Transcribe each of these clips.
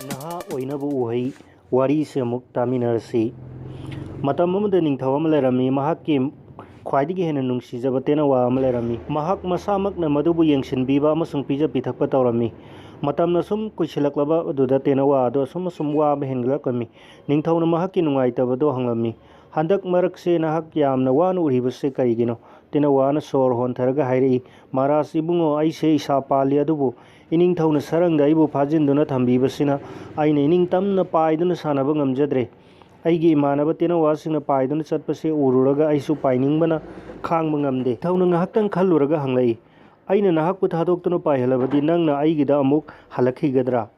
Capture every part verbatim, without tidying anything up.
ꯅꯍꯥ ꯑꯣꯏꯅꯕ ꯎꯍꯩ꯫ ꯋꯥꯔꯤꯁꯦ ꯑꯃꯨꯛ ꯇꯥꯃꯤꯟꯅꯔꯁꯤ꯫ ꯃꯇꯝ ꯑꯃꯗ ꯅꯤꯡꯊꯧ ꯑꯃ ꯂꯩꯔꯝꯃꯤ꯫ ꯃꯍꯥꯛꯀꯤ ꯈ꯭ꯋꯥꯏꯗꯒꯤ ꯍꯦꯟꯅ ꯅꯨꯡꯁꯤꯖꯕ ꯇꯦꯅꯋꯥ ꯑꯃ ꯂꯩꯔꯝꯃꯤ꯫ ꯃꯍꯥꯛ ꯃꯁꯥꯃꯛꯅ ꯃꯗꯨꯕꯨ ꯌꯦꯡꯁꯤꯟꯕꯤꯕ ꯑꯃꯁꯨꯡ ꯄꯤꯖ ꯄꯤꯊꯛꯄ ꯇꯧꯔꯝꯃꯤ꯫ ꯃꯇꯝꯅ ꯁꯨꯝ ꯀꯨꯏꯁꯤꯜꯂꯛꯂꯕ ꯑꯗꯨꯗ ꯇꯦꯅꯋꯥ ꯑꯗꯨ ꯑꯁꯨꯝ ꯑꯁꯨꯝ ꯋꯥꯕ ꯍꯦꯟꯒꯠꯂꯛꯂꯝꯃꯤ꯫ ꯅꯤꯡꯊꯧꯅ ꯃꯍꯥꯛꯀꯤ ꯅꯨꯡꯉꯥꯏꯇꯕꯗꯨ ꯍꯪꯂꯝꯃꯤ꯫ "ꯍꯟꯗꯛ ꯃꯔꯛꯁꯦ ꯅꯍꯥꯛ ꯌꯥꯝꯅ ꯋꯥꯅ ꯎꯔꯤꯕꯁꯦ ꯀꯔꯤꯒꯤꯅꯣ?" ꯇꯦꯅꯋꯥꯅ ꯁꯣꯔ ꯍꯣꯟꯊꯔꯒ ꯍꯥꯏꯔꯛꯏ, "ꯃꯍꯥꯔꯥꯖ ꯏꯕꯨꯡꯉꯣ, ꯑꯩꯁꯦ ꯏꯁꯥ ꯄꯥꯜꯂꯤ, ꯑꯗꯨꯕꯨ ꯏꯅꯤꯡꯊꯧꯅ ꯁꯔꯪꯗ ꯑꯩꯕꯨ ꯐꯥꯖꯤꯟꯗꯨꯅ ꯊꯝꯕꯤꯕꯁꯤꯅ ꯑꯩꯅ ꯏꯅꯤꯡ ꯇꯝꯅ ꯄꯥꯏꯗꯨꯅ ꯁꯥꯟꯅꯕ ꯉꯝꯖꯗ꯭ꯔꯦ꯫ ꯑꯩꯒꯤ ꯏꯃꯥꯟꯅꯕ ꯇꯦꯅꯋꯥꯁꯤꯡꯅ ꯄꯥꯏꯗꯨꯅ ꯆꯠꯄꯁꯦ ꯎꯔꯨꯔꯒ ꯑꯩꯁꯨ ꯄꯥꯏꯅꯤꯡꯕꯅ ꯈꯥꯡꯕ ꯉꯝꯗꯦ꯫" ꯅꯤꯡꯊꯧꯅ ꯉꯥꯏꯍꯥꯛꯇꯪ ꯈꯜꯂꯨꯔꯒ ꯍꯪꯂꯛꯏ, "ꯑꯩꯅ ꯅꯍꯥꯛꯄꯨ ꯊꯥꯗꯣꯛꯇꯨꯅ ꯄꯥꯏꯍꯜꯂꯕꯗꯤ ꯅꯪꯅ ꯑꯩꯒꯤꯗ ꯑꯃꯨꯛ ꯍꯜꯂꯛꯈꯤꯒꯗ꯭ꯔꯥ?"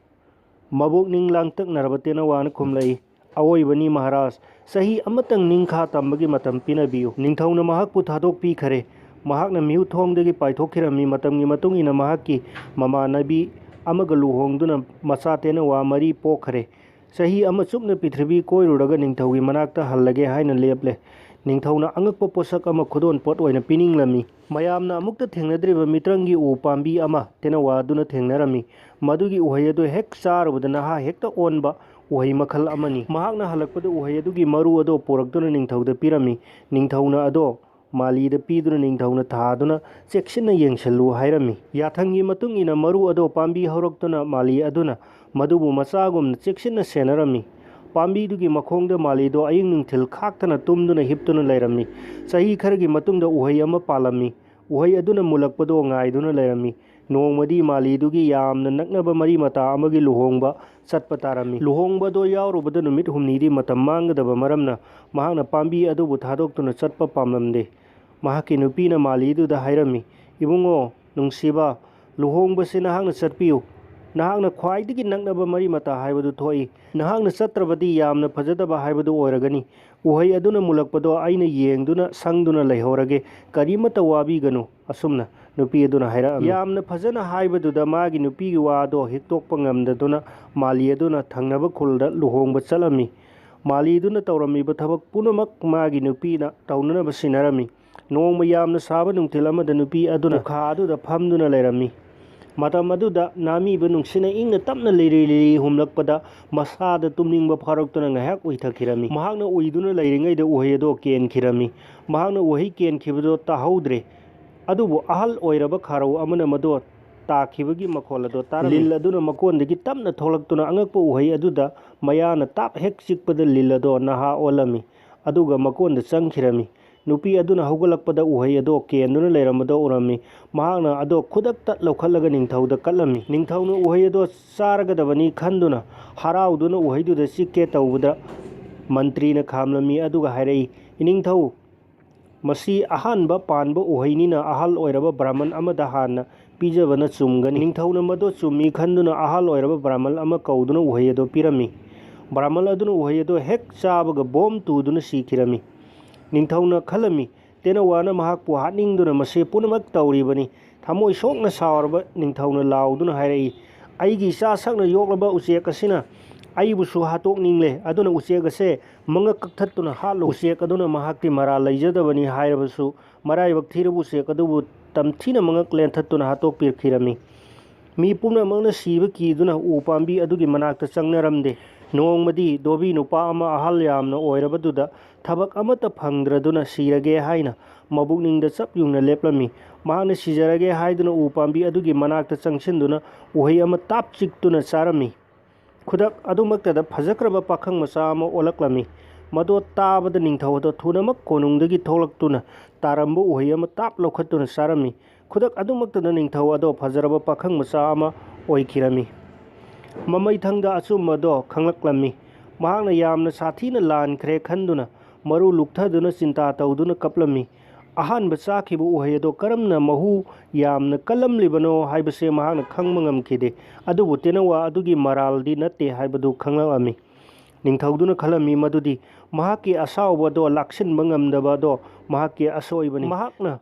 ꯃꯕꯣꯛꯅꯤꯡ ꯂꯥꯡꯇꯛꯅꯔꯕ ꯇꯦꯅꯋꯥꯅ ꯈꯨꯝꯂꯛꯏ, "ꯑꯑꯣꯏꯕꯅꯤ ꯃꯍꯥꯔꯥꯖ, ꯆꯍꯤ ꯑꯃꯇꯪ ꯅꯤꯡꯈꯥ ꯇꯝꯕꯒꯤ ꯃꯇꯝ ꯄꯤꯅꯕꯤꯌꯨ꯫" ꯅꯤꯡꯊꯧꯅ ꯃꯍꯥꯛꯄꯨ ꯊꯥꯗꯣꯛꯄꯤꯈꯔꯦ꯫ ꯃꯍꯥꯛꯅ ꯃꯤꯍꯨꯠꯊꯣꯡꯗꯒꯤ ꯄꯥꯏꯊꯣꯛꯈꯤꯔꯝꯃꯤ꯫ ꯃꯇꯝꯒꯤ ꯃꯇꯨꯡ ꯏꯟꯅ ꯃꯍꯥꯛꯀꯤ ꯃꯃꯥꯟꯅꯕꯤ ꯑꯃꯒ ꯂꯨꯍꯣꯡꯗꯨꯅ ꯃꯆꯥ ꯇꯦꯅꯋꯥ ꯃꯔꯤ ꯄꯣꯛꯈꯔꯦ꯫ ꯆꯍꯤ ꯑꯃ ꯆꯨꯞꯅ ꯄ꯭ꯔꯤꯊꯤꯕꯤ ꯀꯣꯏꯔꯨꯔꯒ ꯅꯤꯡꯊꯧꯒꯤ ꯃꯅꯥꯛꯇ ꯍꯜꯂꯒꯦ ꯍꯥꯏꯅ ꯂꯦꯞꯂꯦ꯫ ꯅꯤꯡꯊꯧꯅ ꯑꯉꯛꯄ ꯄꯣꯠꯁꯛ ꯑꯃ ꯈꯨꯗꯣꯜ ꯄꯣꯠ ꯑꯣꯏꯅ ꯄꯤꯅꯤꯡꯂꯝꯃꯤ꯫ ꯃꯌꯥꯝꯅ ꯑꯃꯨꯛꯇ ꯊꯦꯡꯅꯗ꯭ꯔꯤꯕ ꯃꯤꯇ꯭ꯔꯪꯒꯤ ꯎ ꯄꯥꯝꯕꯤ ꯑꯃ ꯇꯦꯅꯋꯥꯗꯨꯅ ꯊꯦꯡꯅꯔꯝꯃꯤ꯫ ꯃꯗꯨꯒꯤ ꯎꯍꯩ ꯑꯗꯨ ꯍꯦꯛ ꯆꯥꯔꯨꯕꯗ ꯅꯍꯥ ꯍꯦꯛꯇ ꯑꯣꯟꯕ ꯎꯍꯩ ꯃꯈꯜ ꯑꯃꯅꯤ꯫ ꯃꯍꯥꯛꯅ ꯍꯜꯂꯛꯄꯗ ꯎꯍꯩ ꯑꯗꯨꯒꯤ ꯃꯔꯨ ꯑꯗꯨ ꯄꯨꯔꯛꯇꯨꯅ ꯅꯤꯡꯊꯧꯗ ꯄꯤꯔꯝꯃꯤ꯫ ꯅꯤꯡꯊꯧꯅ ꯑꯗꯣ ꯃꯥꯂꯤꯗ ꯄꯤꯗꯨꯅ ꯅꯤꯡꯊꯧꯅ ꯊꯥꯗꯨꯅ ꯆꯦꯛꯁꯤꯟꯅ ꯌꯦꯡꯁꯤꯜꯂꯨ ꯍꯥꯏꯔꯝꯃꯤ꯫ ꯌꯥꯊꯪꯒꯤ ꯃꯇꯨꯡ ꯏꯟꯅ ꯃꯔꯨ ꯑꯗꯣ ꯄꯥꯝꯕꯤ ꯍꯧꯔꯛꯇꯨꯅ ꯃꯥꯂꯤ ꯑꯗꯨꯅ ꯃꯗꯨꯕꯨ ꯃꯆꯥꯒꯨꯝꯅ ꯆꯦꯛꯁꯤꯟꯅ ꯁꯦꯟꯅꯔꯝꯃꯤ꯫ ꯄꯥꯝꯕꯤꯗꯨꯒꯤ ꯃꯈꯣꯡꯗ ꯃꯥꯂꯤꯗꯣ ꯑꯌꯤꯡ ꯅꯨꯡꯊꯤꯜ ꯈꯥꯛꯇꯅ ꯇꯨꯝꯗꯨꯅ ꯍꯤꯞꯇꯨꯅ ꯂꯩꯔꯝꯃꯤ꯫ ꯆꯍꯤ ꯈꯔꯒꯤ ꯃꯇꯨꯡꯗ ꯎꯍꯩ ꯑꯃ ꯄꯥꯜꯂꯝꯃꯤ꯫ ꯎꯍꯩ ꯑꯗꯨꯅ ꯃꯨꯜꯂꯛꯄꯗꯣ ꯉꯥꯏꯗꯨꯅ ꯂꯩꯔꯝꯃꯤ꯫ ꯅꯣꯡꯃꯗꯤ ꯃꯥꯂꯤꯗꯨꯒꯤ ꯌꯥꯝꯅ ꯅꯛꯅꯕ ꯃꯔꯤ ꯃꯇꯥ ꯑꯃꯒꯤ ꯂꯨꯍꯣꯡꯕ ꯆꯠꯄ ꯇꯥꯔꯝꯃꯤ꯫ ꯂꯨꯍꯣꯡꯕꯗꯣ ꯌꯥꯎꯔꯨꯕꯗ ꯅꯨꯃꯤꯠ ꯍꯨꯝꯅꯤꯗꯤ ꯃꯇꯝ ꯃꯥꯡꯒꯗꯕ ꯃꯔꯝꯅ ꯃꯍꯥꯛꯅ ꯄꯥꯝꯕꯤ ꯑꯗꯨꯕꯨ ꯊꯥꯗꯣꯛꯇꯨꯅ ꯆꯠꯄ ꯄꯥꯝꯂꯝꯗꯦ꯫ ꯃꯍꯥꯛꯀꯤ ꯅꯨꯄꯤꯅ ꯃꯥꯂꯤꯗꯨꯗ ꯍꯥꯏꯔꯝꯃꯤ, "ꯏꯕꯨꯡꯉꯣ, ꯅꯨꯡꯁꯤꯕ, ꯂꯨꯍꯣꯡꯕꯁꯤ ꯅꯍꯥꯛꯅ ꯆꯠꯄꯤꯌꯨ꯫ ꯅꯍꯥꯛꯅ ꯈ꯭ꯋꯥꯏꯗꯒꯤ ꯅꯛꯅꯕ ꯃꯔꯤ ꯃꯇꯥ ꯍꯥꯏꯕꯗꯨ ꯊꯣꯛꯏ꯫ ꯅꯍꯥꯛꯅ ꯆꯠꯇ꯭ꯔꯕꯗꯤ ꯌꯥꯝꯅ ꯐꯖꯗꯕ ꯍꯥꯏꯕꯗꯨ ꯑꯣꯏꯔꯒꯅꯤ꯫ ꯎꯍꯩ ꯑꯗꯨꯅ ꯃꯨꯜꯂꯛꯄꯗꯣ ꯑꯩꯅ ꯌꯦꯡꯗꯨꯅ ꯁꯪꯗꯨꯅ ꯂꯩꯍꯧꯔꯒꯦ꯫ ꯀꯔꯤꯃꯠꯇ ꯋꯥꯕꯤꯒꯅꯨ꯫" ꯑꯁꯨꯝꯅ ꯅꯨꯄꯤ ꯑꯗꯨꯅ ꯍꯥꯏꯔꯛꯑꯝꯃꯤ꯫ ꯌꯥꯝꯅ ꯐꯖꯅ ꯍꯥꯏꯕꯗꯨꯗ ꯃꯥꯒꯤ ꯅꯨꯄꯤꯒꯤ ꯋꯥꯗꯣ ꯍꯤꯛꯇꯣꯛꯄ ꯉꯝꯗꯗꯨꯅ ꯃꯥꯂꯤ ꯑꯗꯨꯅ ꯊꯪꯅꯕ ꯈꯨꯜꯗ ꯂꯨꯍꯣꯡꯕ ꯆꯠꯂꯝꯃꯤ꯫ ꯃꯥꯂꯤꯗꯨꯅ ꯇꯧꯔꯝꯃꯤꯕ ꯊꯕꯛ ꯄꯨꯝꯅꯃꯛ ꯃꯥꯒꯤ ꯅꯨꯄꯤꯅ ꯇꯧꯅꯅꯕ ꯁꯤꯟꯅꯔꯝꯃꯤ꯫ ꯅꯣꯡꯃ ꯌꯥꯝꯅ ꯁꯥꯕ ꯅꯨꯡꯊꯤꯜ ꯑꯃꯗ ꯅꯨꯄꯤ ꯑꯗꯨꯅ ꯎꯈꯥ ꯑꯗꯨꯗ ꯐꯝꯗꯨꯅ ꯂꯩꯔꯝꯃꯤ꯫ ꯃꯇꯝ ꯑꯗꯨꯗ ꯅꯥꯃꯤꯕ ꯅꯨꯡꯁꯤꯠꯅ ꯏꯪꯅ ꯇꯞꯅ ꯂꯤꯔꯤ ꯂꯤꯔꯤ ꯍꯨꯝꯂꯛꯄꯗ ꯃꯁꯥꯗ ꯇꯨꯝꯅꯤꯡꯕ ꯐꯥꯎꯔꯛꯇꯨꯅ ꯉꯥꯏꯍꯥꯛ ꯎꯏꯊꯈꯤꯔꯝꯃꯤ꯫ ꯃꯍꯥꯛꯅ ꯎꯏꯗꯨꯅ ꯂꯩꯔꯤꯉꯩꯗ ꯎꯍꯩ ꯑꯗꯣ ꯀꯦꯟꯈꯤꯔꯝꯃꯤ꯫ ꯃꯍꯥꯛꯅ ꯎꯍꯩ ꯀꯦꯟꯈꯤꯕꯗꯣ ꯇꯥꯍꯧꯗ꯭ꯔꯦ꯫ ꯑꯗꯨꯕꯨ ꯑꯍꯜ ꯑꯣꯏꯔꯕ ꯈꯥꯔꯧ ꯑꯃꯅ ꯃꯗꯣ ꯇꯥꯈꯤꯕꯒꯤ ꯃꯈꯣꯜ ꯑꯗꯣ ꯇꯥꯔꯝꯃꯤ꯫ ꯂꯤꯜ ꯑꯗꯨꯅ ꯃꯀꯣꯟꯗꯒꯤ ꯇꯞꯅ ꯊꯣꯛꯂꯛꯇꯨꯅ ꯑꯉꯛꯄ ꯎꯍꯩ ꯑꯗꯨꯗ ꯃꯌꯥꯅ ꯇꯥꯞ ꯍꯦꯛ ꯆꯤꯛꯄꯗ ꯂꯤꯜ ꯑꯗꯣ ꯅꯍꯥ ꯑꯣꯜꯂꯝꯃꯤ꯫ ꯑꯗꯨꯒ ꯃꯀꯣꯟꯗ ꯆꯪꯈꯤꯔꯝꯃꯤ꯫ ꯅꯨꯄꯤ ꯑꯗꯨꯅ ꯍꯧꯒꯠꯂꯛꯄꯗ ꯎꯍꯩ ꯑꯗꯣ ꯀꯦꯟꯗꯨꯅ ꯂꯩꯔꯝꯕꯗꯣ ꯎꯔꯝꯃꯤ꯫ ꯃꯍꯥꯛꯅ ꯑꯗꯣ ꯈꯨꯗꯛꯇ ꯂꯧꯈꯠꯂꯒ ꯅꯤꯡꯊꯧꯗ ꯀꯠꯂꯝꯃꯤ꯫ ꯅꯤꯡꯊꯧꯅ ꯎꯍꯩ ꯑꯗꯣ ꯆꯥꯔꯒꯗꯕꯅꯤ ꯈꯟꯗꯨꯅ ꯍꯔꯥꯎꯗꯨꯅ ꯎꯍꯩꯗꯨꯗ ꯆꯤꯛꯀꯦ ꯇꯧꯕꯗ ꯃꯟꯇ꯭ꯔꯤꯅ ꯈꯥꯝꯂꯝꯃꯤ꯫ ꯑꯗꯨꯒ ꯍꯥꯏꯔꯛꯏ, "ꯏꯅꯤꯡꯊꯧ, ꯃꯁꯤ ꯑꯍꯥꯟꯕ ꯄꯥꯟꯕ ꯎꯍꯩꯅꯤꯅ ꯑꯍꯜ ꯑꯣꯏꯔꯕ ꯕ꯭ꯔꯥꯍꯃꯟ ꯑꯃꯗ ꯍꯥꯟꯅ ꯄꯤꯖꯕꯅ ꯆꯨꯝꯒꯅꯤ꯫" ꯅꯤꯡꯊꯧꯅ ꯃꯗꯨ ꯆꯨꯝꯃꯤ ꯈꯟꯗꯨꯅ ꯑꯍꯜ ꯑꯣꯏꯔꯕ ꯕ꯭ꯔꯥꯍꯃꯟ ꯑꯃ ꯀꯧꯗꯨꯅ ꯎꯍꯩ ꯑꯗꯨ ꯄꯤꯔꯝꯃꯤ꯫ ꯕ꯭ꯔꯥꯍꯃꯟ ꯑꯗꯨꯅ ꯎꯍꯩ ꯑꯗꯨ ꯍꯦꯛ ꯆꯥꯕꯒ ꯕꯣꯝ ꯇꯨꯗꯨꯅ ꯁꯤꯈꯤꯔꯝꯃꯤ꯫ ꯅꯤꯡꯊꯧꯅ ꯈꯜꯂꯝꯃꯤ, ꯇꯦꯅꯋꯥꯅ ꯃꯍꯥꯛꯄꯨ ꯍꯥꯠꯅꯤꯡꯗꯨꯅ ꯃꯁꯤ ꯄꯨꯝꯅꯃꯛ ꯇꯧꯔꯤꯕꯅꯤ꯫ ꯊꯃꯣꯏ ꯁꯣꯛꯅ ꯁꯥꯎꯔꯕ ꯅꯤꯡꯊꯧꯅ ꯂꯥꯎꯗꯨꯅ ꯍꯥꯏꯔꯛꯏ, "ꯑꯩꯒꯤ ꯏꯆꯥ ꯁꯛꯅ ꯌꯣꯛꯂꯕ ꯎꯆꯦꯛ ꯑꯁꯤꯅ ꯑꯩꯕꯨꯁꯨ ꯍꯥꯠꯇꯣꯛꯅꯤꯡꯂꯦ꯫ ꯑꯗꯨꯅ ꯎꯆꯦꯛ ꯑꯁꯦ ꯃꯉꯛ ꯀꯛꯊꯠꯇꯨꯅ ꯍꯥꯠꯂꯨ꯫" ꯎꯆꯦꯛ ꯑꯗꯨꯅ ꯃꯍꯥꯛꯀꯤ ꯃꯔꯥꯜ ꯂꯩꯖꯗꯕꯅꯤ ꯍꯥꯏꯔꯕꯁꯨ, ꯃꯔꯥꯏꯕꯛ ꯊꯤꯔꯕ ꯎꯆꯦꯛ ꯑꯗꯨꯕꯨ ꯇꯝꯊꯤꯅ ꯃꯉꯛ ꯂꯦꯟꯊꯠꯇꯨꯅ ꯍꯥꯠꯇꯣꯛꯄꯤꯔꯛꯈꯤꯔꯝꯃꯤ꯫ ꯃꯤ ꯄꯨꯝꯅꯃꯛꯅ ꯁꯤꯕ ꯀꯤꯗꯨꯅ ꯎ ꯄꯥꯝꯕꯤ ꯑꯗꯨꯒꯤ ꯃꯅꯥꯛꯇ ꯆꯪꯅꯔꯝꯗꯦ꯫ ꯅꯣꯡꯃꯗꯤ ꯙꯣꯕꯤ ꯅꯨꯄꯥ ꯑꯃ ꯑꯍꯜ ꯌꯥꯝꯅ ꯑꯣꯏꯔꯕꯗꯨꯗ ꯊꯕꯛ ꯑꯃꯠꯇ ꯐꯪꯗ꯭ꯔꯗꯨꯅ ꯁꯤꯔꯒꯦ ꯍꯥꯏꯅ ꯃꯕꯨꯛꯅꯤꯡꯗ ꯆꯞ ꯌꯨꯡꯅ ꯂꯦꯞꯂꯝꯃꯤ꯫ ꯃꯍꯥꯛꯅ ꯁꯤꯖꯔꯒꯦ ꯍꯥꯏꯗꯨꯅ ꯎ ꯄꯥꯝꯕꯤ ꯑꯗꯨꯒꯤ ꯃꯅꯥꯛꯇ ꯆꯪꯁꯤꯟꯗꯨꯅ ꯎꯍꯩ ꯑꯃ ꯇꯥꯞ ꯆꯤꯛꯇꯨꯅ ꯆꯥꯔꯝꯃꯤ꯫ ꯈꯨꯗꯛ ꯑꯗꯨꯃꯛꯇꯗ ꯐꯖꯈ꯭ꯔꯕ ꯄꯥꯈꯪ ꯃꯆꯥ ꯑꯃ ꯑꯣꯜꯂꯛꯂꯝꯃꯤ꯫ ꯃꯗꯣ ꯇꯥꯕꯗ ꯅꯤꯡꯊꯧ ꯑꯗꯣ ꯊꯨꯅꯃꯛ ꯀꯣꯅꯨꯡꯗꯒꯤ ꯊꯣꯛꯂꯛꯇꯨꯅ ꯇꯥꯔꯝꯕ ꯎꯍꯩ ꯑꯃ ꯇꯥꯞ ꯂꯧꯈꯠꯇꯨꯅ ꯆꯥꯔꯝꯃꯤ꯫ ꯈꯨꯗꯛ ꯑꯗꯨꯃꯛꯇꯗ ꯅꯤꯡꯊꯧ ꯑꯗꯣ ꯐꯖꯔꯕ ꯄꯥꯈꯪ ꯃꯆꯥ ꯑꯃ ꯑꯣꯏꯈꯤꯔꯝꯃꯤ꯫ ꯃꯃꯩꯊꯪꯗ ꯑꯆꯨꯝꯕꯗꯣ ꯈꯪꯂꯛꯂꯝꯃꯤ꯫ ꯃꯍꯥꯛꯅ ꯌꯥꯝꯅ ꯁꯥꯊꯤꯅ ꯂꯥꯟꯈ꯭ꯔꯦ ꯈꯟꯗꯨꯅ ꯃꯔꯨ ꯂꯨꯛꯊꯗꯨꯅ ꯆꯤꯟꯇꯥ ꯇꯧꯗꯨꯅ ꯀꯞꯂꯝꯃꯤ꯫ ꯑꯍꯥꯟꯕ ꯆꯥꯈꯤꯕ ꯎꯍꯩ ꯑꯗꯣ ꯀꯔꯝꯅ ꯃꯍꯨ ꯌꯥꯝꯅ ꯀꯜꯂꯝꯂꯤꯕꯅꯣ ꯍꯥꯏꯕꯁꯦ ꯃꯍꯥꯛꯅ ꯈꯪꯕ ꯉꯝꯈꯤꯗꯦ꯫ ꯑꯗꯨꯕꯨ ꯇꯦꯅꯋꯥ ꯑꯗꯨꯒꯤ ꯃꯔꯥꯜꯗꯤ ꯅꯠꯇꯦ ꯍꯥꯏꯕꯗꯨ ꯈꯪꯂꯛꯂꯝꯃꯤ꯫ ꯅꯤꯡꯊꯧꯗꯨꯅ ꯈꯜꯂꯝꯃꯤ ꯃꯗꯨꯗꯤ ꯃꯍꯥꯛꯀꯤ ꯑꯁꯥꯎꯕ ꯑꯗꯣ ꯂꯥꯛꯁꯤꯟꯕ ꯉꯝꯗꯕ ꯑꯗꯣ ꯃꯍꯥꯛꯀꯤ ꯑꯁꯣꯏꯕꯅꯤ꯫ ꯃꯍꯥꯛꯅ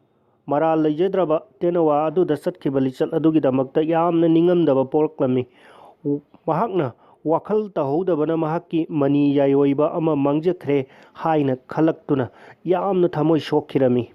ꯃꯔꯥꯜ ꯂꯩꯖꯗ꯭ꯔꯕ ꯇꯦꯅꯋꯥ ꯑꯗꯨꯗ ꯆꯠꯈꯤꯕ ꯂꯤꯆꯠ ꯑꯗꯨꯒꯤꯗꯃꯛꯇ ꯌꯥꯝꯅ ꯅꯤꯡꯉꯝꯗꯕ ꯄꯣꯛꯂꯛꯂꯝꯃꯤ꯫ ꯃꯍꯥꯛꯅ ꯋꯥꯈꯜ ꯇꯧꯍꯧꯗꯕꯅ ꯃꯍꯥꯛꯀꯤ ꯃꯅꯤ ꯌꯥꯏꯑꯣꯏꯕ ꯑꯃ ꯃꯥꯡꯖꯈ꯭ꯔꯦ ꯍꯥꯏꯅ ꯈꯜꯂꯛꯇꯨꯅ ꯌꯥꯝꯅ ꯊꯃꯣꯏ ꯁꯣꯛꯈꯤꯔꯝꯃꯤ꯫